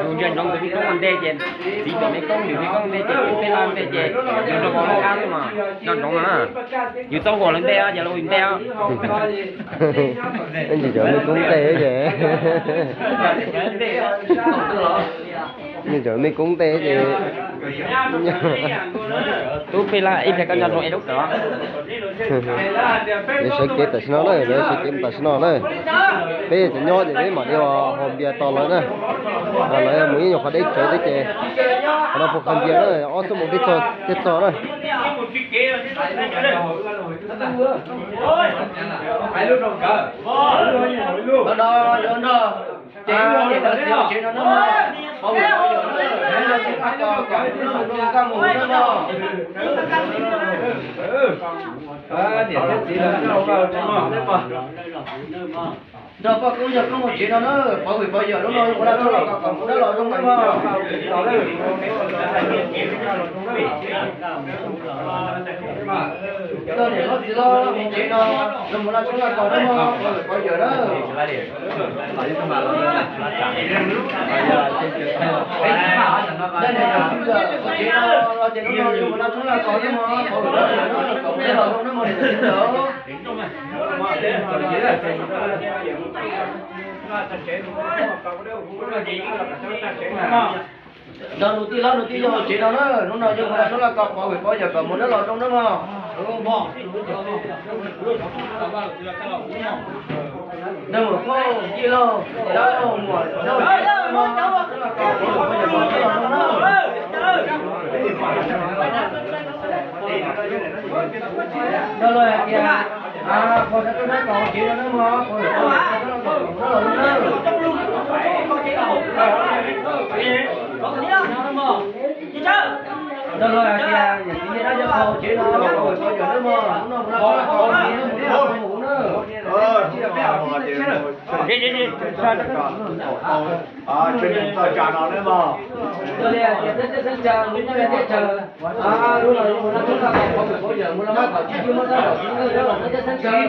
Yus ntsia ntsoov tus me koob ua ntej ces txiv cov me koob, yus me koob ntej ces peb laj ntej ces yus nrog vauv lawv qab xwb mas nco ntsoov no na. Yus txhob huam lawv ntej os, ces lawv ua yus ntej os. Ntsis cov me koob ntej ces, ntsis cov me koob ntej ces tub peb laj ib pliag koj nco ntsoov es lub tawm. Lawv sawv kev tam sim no na, lawv sawv kev tam sim no na. Peb tseem nyob ces peb mam li ho npias tos lawv na. Lawv mus ib nyuag qhov deb tsawv thiab ces qhov no puas qhov npias na, ob xuab moos thiaj txog na. Nrog poj koob yawg koob mus tsev no na, pov hwm pov yawm lub no mus laj tshoob laj kos kom mus dab los zoo mas. Koj niam koj txiv los mus tsev no, los mus laj tshoob laj kos na mog, pov hwm pov yawm na. Dab niam tus txiv ntxawm mus tsev no, los ces lub no mus laj tshoob laj kos na mog, pov hwm pov yawm na, kom mus dab los zoo na mog niam tus txiv ntxawm. Nrog nus tij laug nus tij yawg mus tsev no na, hnub no yawg mus laj tshoob laj kos pov hwm pov yawm kom mus dab los zoo na mog. Nag muam phauj, yij laug, muam, nrog luag hais tias, qhov sab tub nab kom tsev no na mog, qhov sab tub nab kom tsev no na. Nrog luag hais tias yawm txiv nyiaj dab yawg qhov tsev no, qhov yawm na mog, hnub no mus laj tshoob laj kos mus na. Yog li hais tias teb chaws xeeb chaw, lub nyob li teb chaws, lub no yuav mus laj tshoob laj kos pov hwm pov yawm mus los mas kom tsis muaj tab tom txwv nkawj dab los teb chaws xeeb chaw.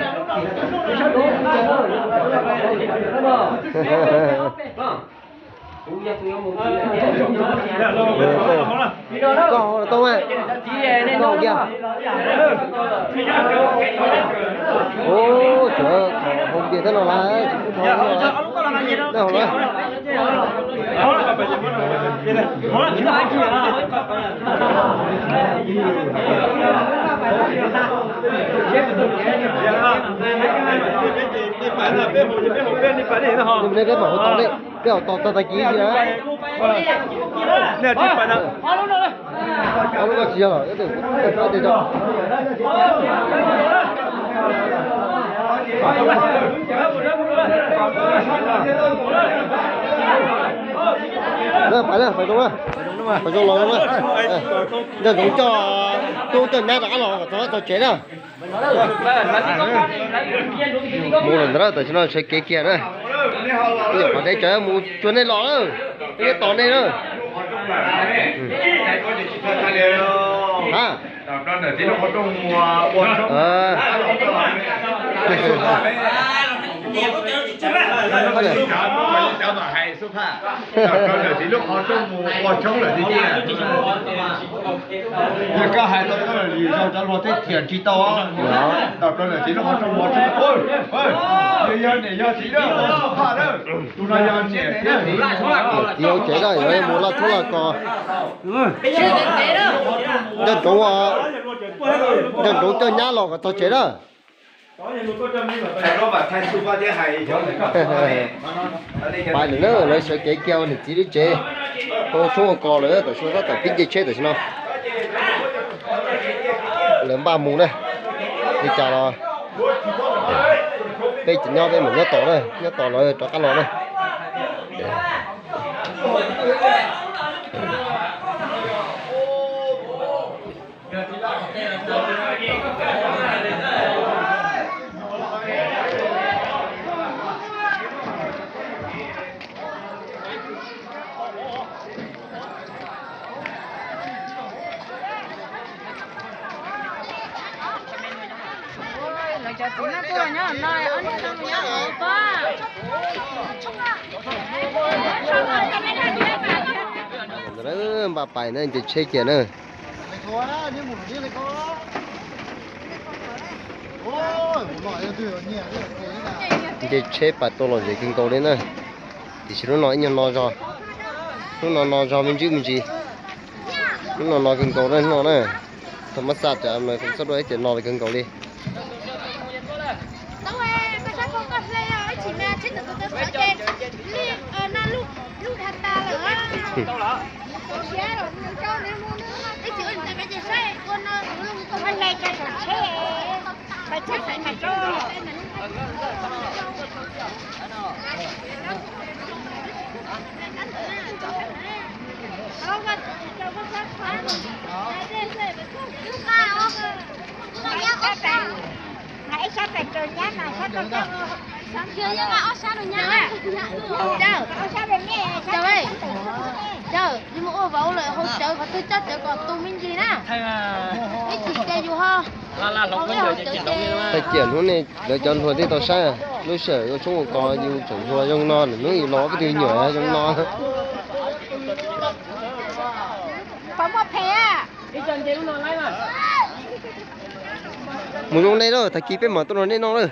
Tsis sab tub xeeb chaw na, yuav mus laj tshoob laj kos pov hwm pov yawm na mog. Koj hau tau mas, koj hau kiag. Ub, tsuav hau kiag thiab no lawm, tsis pub hau no lawm. Peb mam hu tau, peb hu tau tag kis na. Ob lub no tsis yog los, pais na, pais zoo na, pais zoo los na. Nco ntsoov coj tub coj nyab rov qab los kom txog txog tsev na. Mus lawm ntag, tam sim no sawv kev kiag na. Ib yam qhov deb tsawv mus cuag nej los lawm, nej tos nej na. Ha, yog koj hais tau koj lwm zaus cov luag teb tiam tsis tau, tawm plaws lawm txiv lub qhov rooj ua tshoob, yog niam yog txiv na, ua tshoob phaj na, tus no yog niam thiab txiv hauv tsev na, yuav mus laj tshoob laj kos. Nco ntsoov, nco ntsoov coj nyab los kom txog tsev na. Pais lawm na, lawv sawv kev kiag ua niam txiv lub tsev, ua tshoob ua kos lawm, tam sim no tab tom pib nce tsheb tam sim no. Lawv npaj mus na, li cas los peb tsis nyob, peb mam nyob tos na, nyob tos lawv rov qab los na. Npaj pais na, nce tsheb kiag na. Nce tsheb pais tau lom zem kawg nkaus li na. Tiam sis lub no ib nyuag no zog, lub no no zog me ntsis me ntsis. Lub no no kawg nkaus na, lub no na. Thaum mab xaj cas mas kuv txoj duaj ib tiam no li kawg nkaus li. Yog mus ua vauv lawm hau cawv qhov twg coj cawv kom tu me ntsis na. Ib chim ces yus ho. Tag kis hnub nej lawv cov hluas twb tau saib, lub sij hawm ua tshoob ua kos yus tseem hluas zoo no, lwm hnub yus los peb tug me nyuam zoo no. Mus zoo nej lauj, tag kis peb mam tuaj nrog nej noj lauj.